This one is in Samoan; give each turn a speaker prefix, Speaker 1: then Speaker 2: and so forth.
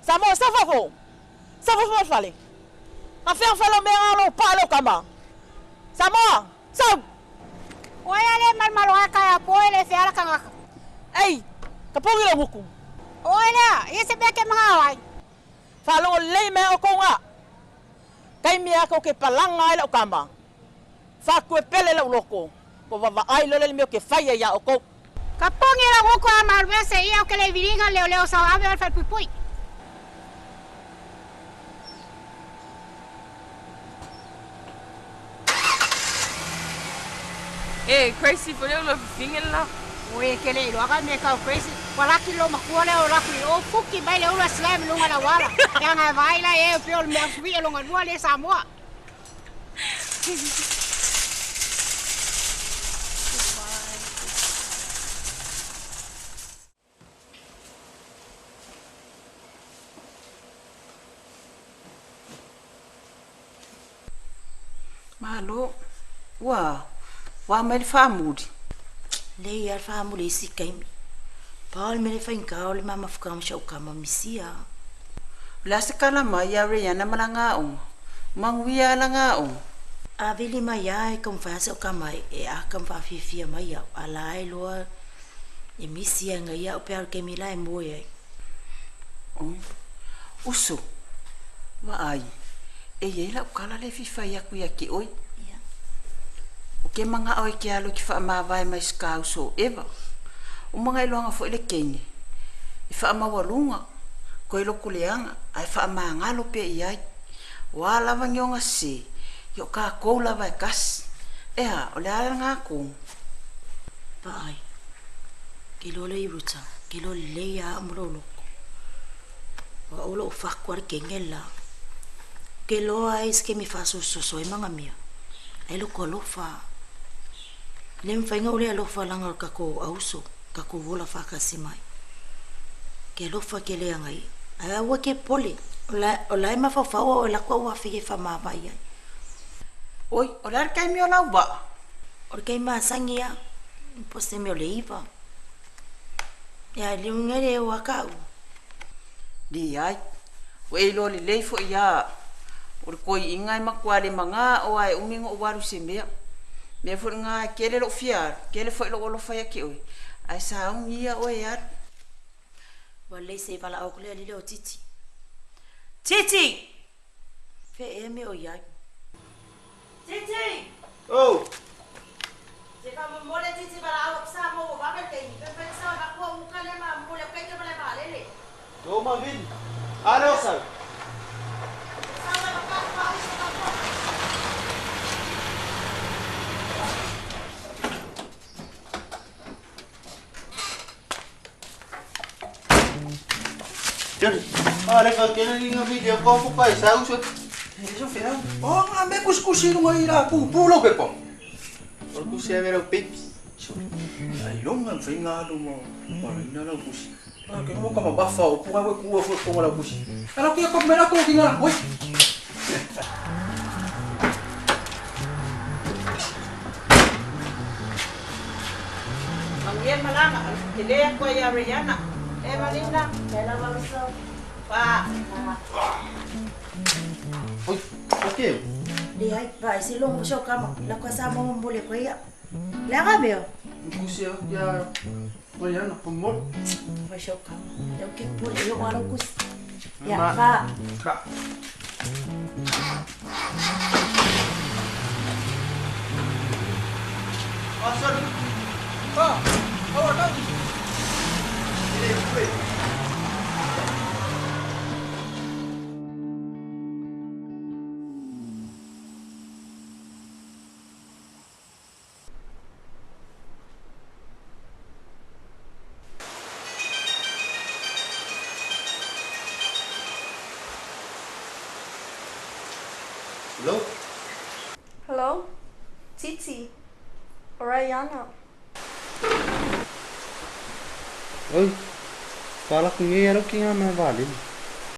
Speaker 1: Samoa sau fafo! Sau fafo mai le fale! Afea fai lau mea lou paa lou kama! Samoa! Sau!
Speaker 2: Oe a le malomalo a ka po e le feala kangaka.
Speaker 1: Ei! Ka pogi lou guku!
Speaker 2: Oe lea, ia se mea ke mangao ai.
Speaker 1: Faalogo lelei mea oukou ga. Taimi a kou ke palaga ai lau kama. Faatu e pele lau loko, ko vavaai loa le mea o ke faia iā oukou.
Speaker 2: Ka pogi lau guku a malu ese ia o ke le viliga leo leo sao ave o le falepuipui.
Speaker 3: E crazy foi leo lo fifine la.
Speaker 2: Oi e ke le iloa ka mea kau crazy. Ua laki lo makua lea o laku i o fuki mai le ula slam lunga la wala. Ke anga e vai la e pe o le mea sui e longa lua le Samoa.
Speaker 4: Malo, ua ua mai le faamuli.
Speaker 5: Lei a le faamuli isi taimi. Pau le mea le faigata o le ma mafuta ma si au tama misia.
Speaker 4: O le a se kala mai ia Rayana ma lana aoga? Manuia lana aoga?
Speaker 5: A vili mai a e taumafai a si au tama e aka ma faafiafia mai au, a la e loa e misi ai ngai au pe a o le taimi la e moe ai.
Speaker 4: Oi, uso, vaai, e i ai lau kala lea e fia fai atu ia te oe. O ke manaʻo e ke alu e ke faamavae mai se ka uso o Eva. O mangailoaga foi le kene, e faamaualuga, koe loko leaga, ae faamagalo pea i ai. O a lava ni ona sesē, ia o kākou lava e kasi. ʻEā, o le a lena tonu?
Speaker 5: Vaai, ke iloa lea i Ruta, ke iloa lelei a au ma lou loko. O au lou fatu a le kene la. Ke iloa ai se taimi e faasososo ai magamea, ai loko alofa. E le mafai ona ou le alofa leaga o le tatou auso, tatou ola faatasi mai. Ke alofa tele ana ia. Ae aua ke pole, o la e mafaufau au e alu atu au afea e faamavae ai.
Speaker 4: Oi, o le a le taimi o lau vaa?
Speaker 5: O le taimi masani a, po o se taimi o le 9. Ia, e le uiga le o a ka au.
Speaker 4: Leai, ua e iloa lelei foi a o le koiiga e matua le magao a e umi ona ou alu i se mea. Mea foi lena e tele lou fia alu, tele foi lou alofa ia te oe, ae sauni ia oe e alu.
Speaker 5: Ua lelei se i valaau atu le alii lea o Titi. Titi! Fea ea mea o i ai? Titi!
Speaker 6: Oh!
Speaker 5: Se faamolemole Titi valaau atu Samoa ua vave le taimi. Pe mafai ona sao e avatu au uka lea ma momoli atu ai ke malae vaalele.
Speaker 6: O Mavili, a lea o sau.
Speaker 5: Sau lava ka pau i se katoa.
Speaker 6: Johnny, a le ka kena ni nga video ko fu kai sa uso. E so fe
Speaker 7: O nga me kusikusi lunga i la pu pu lo pepo.
Speaker 6: O kusi a vera pipi.
Speaker 7: Ai longa mfai nga alu mo. Ma ina la kusi. A ke mo kama bafa o punga we kuwa fu konga la kusi. Ala ku ko mera ko kinga oi.
Speaker 4: Manuia malaga, alofa tele atu ai ia Rayana. E Malina.
Speaker 5: Ke lava uso.
Speaker 4: Fa.
Speaker 6: Oi, o ke?
Speaker 5: Leai, vaai se logo se o kama, la kua sa mo momoli atu ai au. Le aga mea?
Speaker 6: Kusi a ia Rayana, pomoli.
Speaker 5: Vai se o kama. Leo ke pole, e o alo kusi. Ia, fa.
Speaker 6: Fa.
Speaker 7: Sorry. Fa. Awa tau. Ile pue.
Speaker 6: Hello?
Speaker 8: Hello? Titi. O Rayana.
Speaker 6: Oi, fala ku nge alo ki nga mea vaalele.